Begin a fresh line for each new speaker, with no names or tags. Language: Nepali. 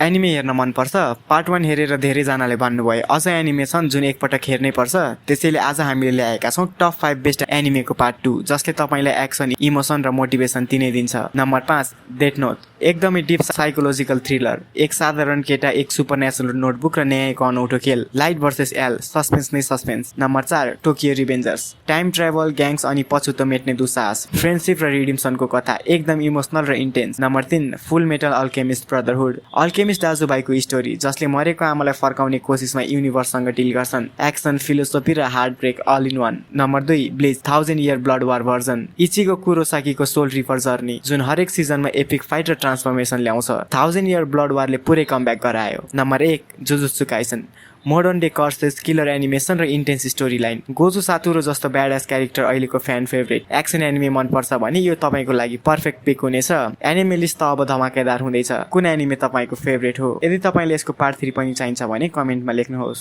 एनिमे हेर्न मनपर्छ? पार्ट 1 हेरेर धेरैजनाले भन्नुभयो अझ एनिमे छन् जुन एकपटक हेर्नै पर्छ। त्यसैले आज हामीले ल्याएका छौँ टप 5 बेस्ट एनिमेको पार्ट 2 जसले तपाईँलाई एक्सन, इमोसन र मोटिभेसन दिनै दिन्छ। Number 5 death note. एकदमै डिप साइकोलोजिकल थ्रिलर। एक साधारण केटा, एक सुपरनेचुरल नोटबुक र न्यायको अनौठो खेल। लाइट भर्सेस एल, सस्पेन्स नै suspense. Number 4 Tokyo revengers. Time travel, gangs अनि पछुतो मेट्ने दुस्साहस। फ्रेन्डसिप र रिडिम्सनको कथा एकदम इमोसनल र intense. Number 3 full metal alchemist brotherhood. Alchemist दाजुभाइको स्टोरी जसले मरेको आमालाई फर्काउने कोसिसमा युनिभर्ससँग डिल गर्छन्। एक्सन, फिलोसोफी र heart break all in one. Number 2 bleach 1000 year blood war version. Ichigo कुरोसाकीको सोल रिपर जर्नी जुन हरेक सिजनमा एपिक फाइट र ट्रान्सफर्मेसन ल्याउँछ। 1000 इयर ब्लड वारले पुरै कमब्याक गरायो। Number 1 jujutsu Kaisen. Modern day curses, killer animation र इन्टेन्स स्टोरी लाइन। गोजु सातुरो जस्तो ब्याडएस क्यारेक्टर अहिलेको फ्यान फेभरेट। एक्सन एनिमे मनपर्छ भने यो तपाईँको लागि पर्फेक्ट पिक हुनेछ। एनिमे लिस्ट त अब धमाकेदार हुँदैछ। कुन एनिमे तपाईँको फेभरेट हो? यदि तपाईँले यसको पार्ट 3 पनि चाहिन्छ भने कमेन्टमा लेख्नुहोस्।